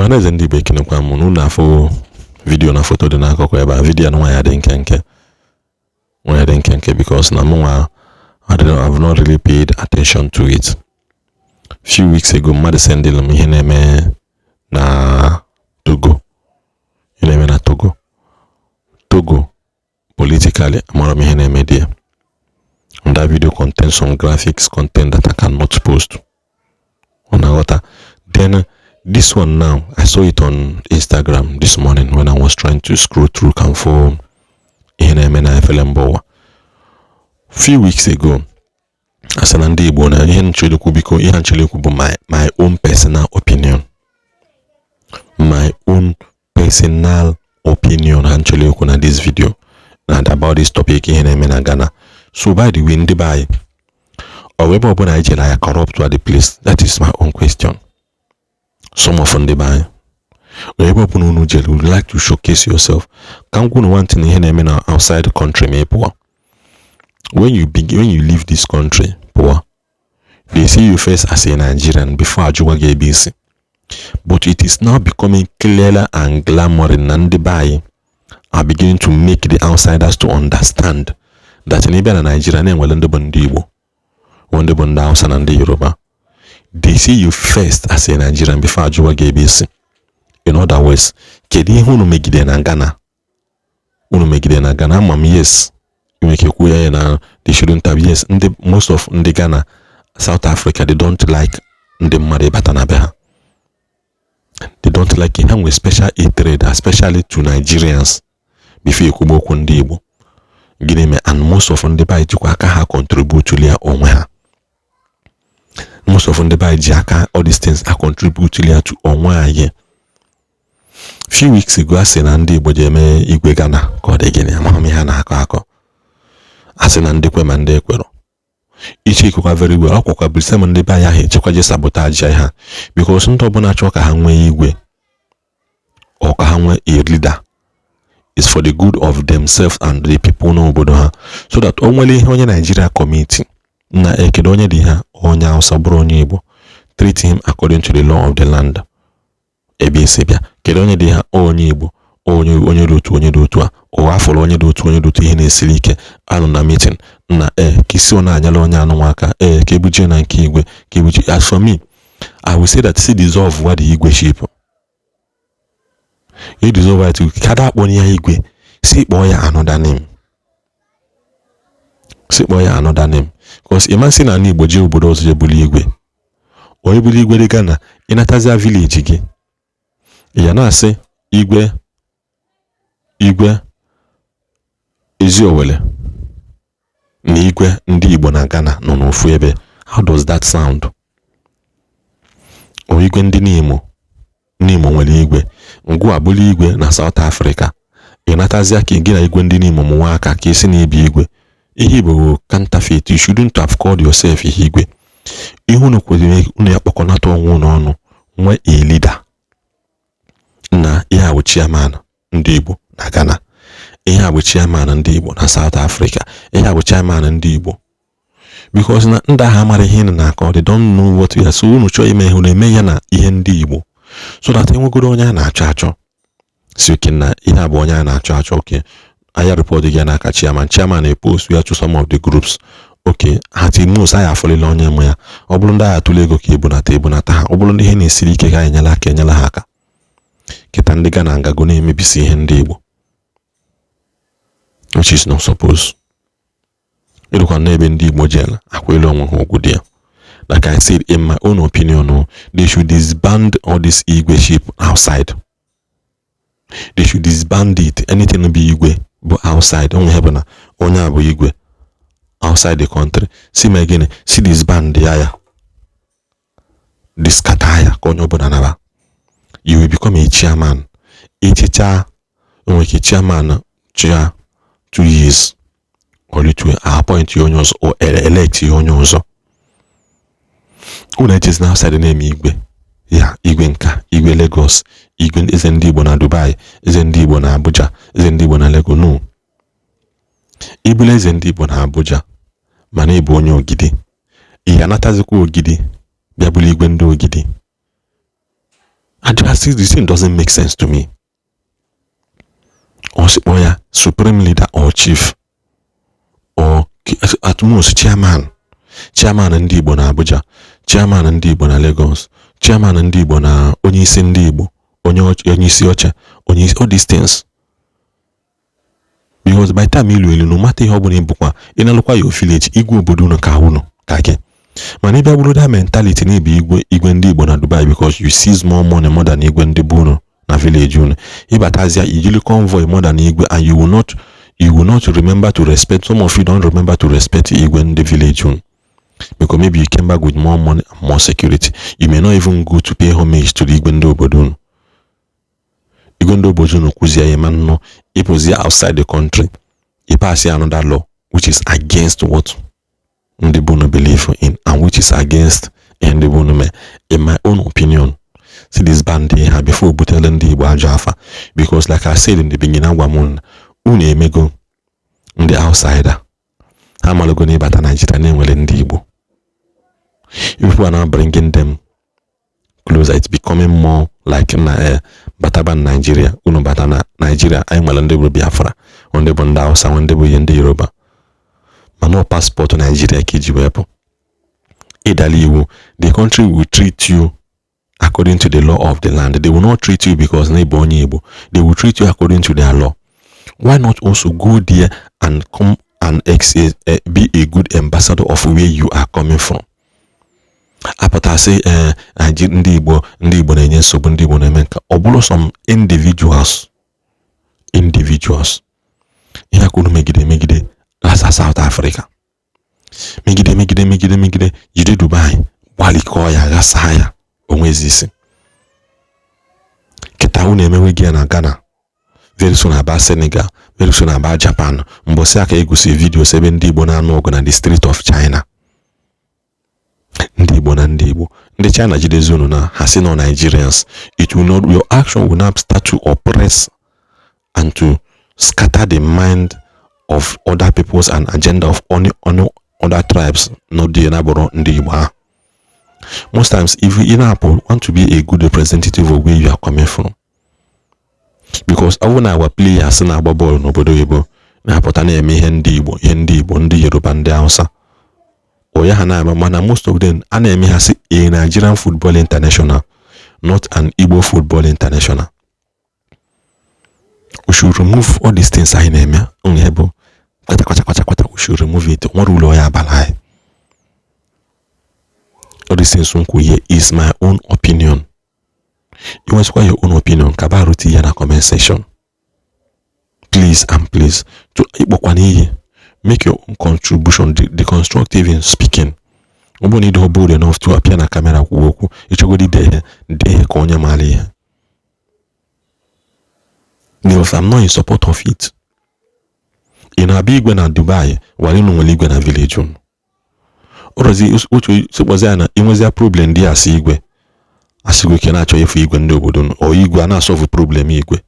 Ọhaneze ndị Igbo, ekenekwa m unu. Afụ video na foto dị n'akụkụ ebe a. Video na nwa ya dị nkenke, nwa ya dị nkenke, because na mụnwa I don't, I've not really paid attention to it. Few weeks ago, mmadụ sendịlụ m ihe na-eme na Togo, ihe na-eme na Togo. Togo politically, amara m ihe na-eme there. And that video contains some graphics content that I cannot post. Ọ na-aghọta. Then this one now, I saw it on Instagram this morning when I was trying to scroll through ka m fụ ihe na-eme na efere mba ụwa. Few weeks ago, asị na ndị Igbo na ihe ncherekwu. Biko, ihe ncherekwu bụ my own personal opinion, my own personal opinion ha ncherekwu na this video and about this topic, ihe na-eme na Ghana. So by the way, ndị be anyị, ọ ebe ọbụla anyị jere, anyị corrupt the place? That is my own question. Some of ndị be anyị, ebe ọbụla unu jere, would like to showcase yourself. Ka m gwunu one thing, ihe na-eme na outside the country, ma ị pụọ, when you begin, when you leave this country pụọ, they see you first as a Nigerian before ajụwa gị ebe isi. But it is now becoming clearer and glamoring na ndị be anyị are beginning to make the outsiders to understand that na ịbịa na Nigeria, na-enwere ndị bụ ndị Igbo, nwe ndị bụ ndị Hausa na ndị Yoruba. They see you first as a Nigerian before ajụwa gị ebe isi. In other words, kedu ihe unu megide na Ghana? Unu megide na Ghana, ama m, yes, nwere ike kwuo ya na they shouldn't have. Yes, ndị most of ndị Ghana, South Africa, they don't like ndị mmadụ ịbata na be ha. They don't like it. Ha nwere special hatred, especially to Nigerians, before ekwugbo okwu ndị Igbo. Gịnị mee? And most of ndị be anyị jikwa aka ha contribute ya onwe ha. Most of ndị be anyị ji aka all these things a contribute ya to onwe anyị. Few weeks ago, a sị na ndị Igbo ji eme igwe Ghana ka ọ dị gịnị, amaghị m ihe a na-akọ akọ. A sị na ndị kwe ma ndị ekwerọ iche ikekwa very well. Ọ kwakwa bụ same ndị be anyị ahụ echekwa je sabotage ha, because ndị ọbụla chọọ ka ha nwee igwe or ka ha nwee a leader is for the good of themselves and the people n'obodo ha, so that o nwere ihe onye Nigeria committee na ekedo onye dị ha, onye Hausa bụrụ onye Igbo, treat him according to the law of the land ebe esi bịa. Kedu onye dị ha, onye Igbo, onye dị otu, onye dị otu a, ụwa afọrọ onye dị otu, onye dị otu, ihe na-esiri ike, anọ na meeting na ee, ka isi ọ na-anyala onye anụ aka, ee, ka ebuje na nke igwe, ka ebuje. As for me, I will say that si dissolve what the igwe ship you dissolve it, ka da akpọ ya igwe, si kpọọ ya another name, si kpọọ ya another name, because ịmasị na ala Igbo jee obodo ọzọ jee bulu igwe, onye bulu igwe dị Ghana, ịnatazia village gị, ya na-asị igwe, igwe Eziowelle na igwe ndị Igbo na Ghana nọ n'ofu ebe. How does that sound? O igwe ndị Nimo, Nimo nwere igwe ngụ abụrụ igwe na South Africa, ị natazia ka gị na igwe ndị Nimo mụnwa aka ka esi na ibi igwe. Ihe Igbo bụ counterfeit. You shouldn't have called yourself ihe igwe. Ihe unu kwesịrị, unu ya kpọkọnata onwe unu ọnụ, nwee a leader na ihe a bụ chairman ndị Igbo na Ghana, ihe a bụ chairman ndị Igbo na South Africa, ihe a bụ chairman ndị Igbo, because na ndị ahụ amara ihe ị na-akọ. They don't know what you are. So unu chọọ ime ihe, unu eme ya na ihe ndị Igbo, so that enwegoro onye a na-achọ achọ, si oke na ihe a bụ onye a na-achọ achọ. Oke anya report gị n'aka chairman, chairman e-post ya to some of the groups. Oke ha ti most anyị afọlịla onye mụ ya. Ọ bụrụ ndị agha atụle ego ka ebunata, ebunata ha. Ọ bụrụ ndị ihe na-esiri ike, ka enyela aka, enyela ha aka. Kịta ndị Ghana ngago na-emebisi ihe ndị Igbo, which is not supposed. Ịrụkwa n'ebe ndị Igbo jela akwanyere onwe ha ugwu dị ya. Like I said, in my own opinion, they should disband all this igwe ship outside. They should disband it. Anything bụ igwe bụ outside, onwe ha bụ na onye a bụ igwe outside the country, si mee gịnị? Si disband ya, ya discatter ya, ka onye ọbụla naba. You will become a chairman. Echicha onwe ike chairman chia 2 years or to appoint ya onye ọzọ or elect ya onye ọzọ. Unu echezi na outside na-eme igwe ya, igwe nka, igwe Lagos, igwe eze ndị Igbo na Dubai, eze ndị Igbo na Abuja, eze ndị Igbo na Lagos. No, ịbụla eze ndị Igbo na Abuja, mana ịbụ onye Ogidi, ị anatazikwa Ogidi bịa bụrụ igwe ndị Ogidi. And the thing doesn't make sense to me. Ọ sị kpọọ ya supreme leader or chief or at most chairman, chairman ndị Igbo na Abuja, chairman ndị Igbo na Lagos, chairman ndị Igbo na onye isi ndị Igbo, onye isi oche, onye isi, all these things. Because by the time ilu elu, no matter ihe ọ bụla ịbụkwa, ị na-alụkwa your village, igwe obodo unu ka unu ka gị. Mana ịbịa bụrụ that mentality na ịbụ igwe, igwe ndị Igbo na Dubai, because you seize more money more than igwe ndị bụ unu na village unu, ịbatazia ijili convoy more than igwe, and you will not remember to respect. Some of you don't remember to respect igwe ndị village unu, because maybe you came back with more money and more security. You may not even go to pay homage to the igwe ndị obodo unu. Igwe ndị obodo unu kwuzie ya ma nnọọ ịpụzie outside the country, ị pass another law which is against what ndị bụ unu believe in and which is against ihe ndị bụ unu mee. In my own opinion, see this band ha before butere ndị Igbo ajọ afa, because like I said in the beginning, agwa m unu emego ndị outsider ha amalogo na ịbata Nigeria na-enwere ndị Igbo. People are now bringing them closer. It's becoming more like na bataba Nigeria, unu bata na Nigeria, anyị nwere ndị bụ Biafra, ndị bụ ndị Hausa, ndị bụ ihe ndị Yoruba, mana ọ passport Nigeria ka iji wee pụ ịdala iwu. The country will treat you according to the law of the land. They will not treat you because na ịbụ onye Igbo. They will treat you according to their law. Why not also go there and come and be a good ambassador of where you are coming from? Apụtasị ee, ndị Igbo, ndị Igbo na-enye nsogbu, ndị Igbo na-eme nka. Ọ bụrụ some individuals, ihe akwuru megide megide lasa South Africa, megide megide megide megide jide Dubai, gbalikọọ ya, ghasaa ya, onwezi isi. Kịta unu emewe gị ya na Ghana, very soon aba Senegal, very soon aba Japan. Mbọsị aka egosi videos ebe ndị Igbo na-anụ ọgụ na the street of China, ndị Igbo na ndị Igbo. Ndị China jidezi unu na ha si nọ Nigerians. It will not, your action will not start to oppress and to scatter the mind of other peoples and agenda of only other tribes not dị na bụrụ ndị Igbo ahụ. Most times, if you na-apụ, want to be a good representative of where you are coming from, because ọ bụrụ na our players na-agba bọọlụ n'obodo oyibo na-apụta na-eme ihe ndị Igbo, ihe ndị Igbo, ndị Yoruba, ndị Hausa, oya ha na-eme, mana most of them a na-eme ha si a Nigerian football international, not an Igbo football international. We should remove all these things anyị na-eme ihe bụ kwata kwata kwata kwata. We should remove it. Nwere ụlọ ya abala anyị. All these things nkwu here is my own opinion. You nwesịkwa your own opinion, ka ba rute ya na comment section, please and please. To ịkpọkwa n'iyi, make your own contribution, the constructive in speaking. Ọ bụrụ na ịdị bold enough to appear na camera kwuo okwu, ịchọgodi ide ihe, dee ihe ka onye maara ihe, because I'm not in support of it. Ị na-abịa igwe na Dubai, wara unu nwere igwe na village unu. Ọrọzi otu sịkpọzi ya na inwezia problem ndị asị igwe, asịgo ike na-achọ ịfụ igwe ndị obodo unu, ọ igwe a na-asolve problem igwe.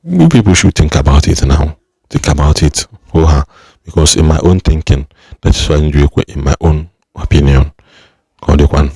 You people should think about it now. Think about it ha, because in my own thinking, that is why m ji ekwe in my own opinion. Ka ọ dịkwanụ.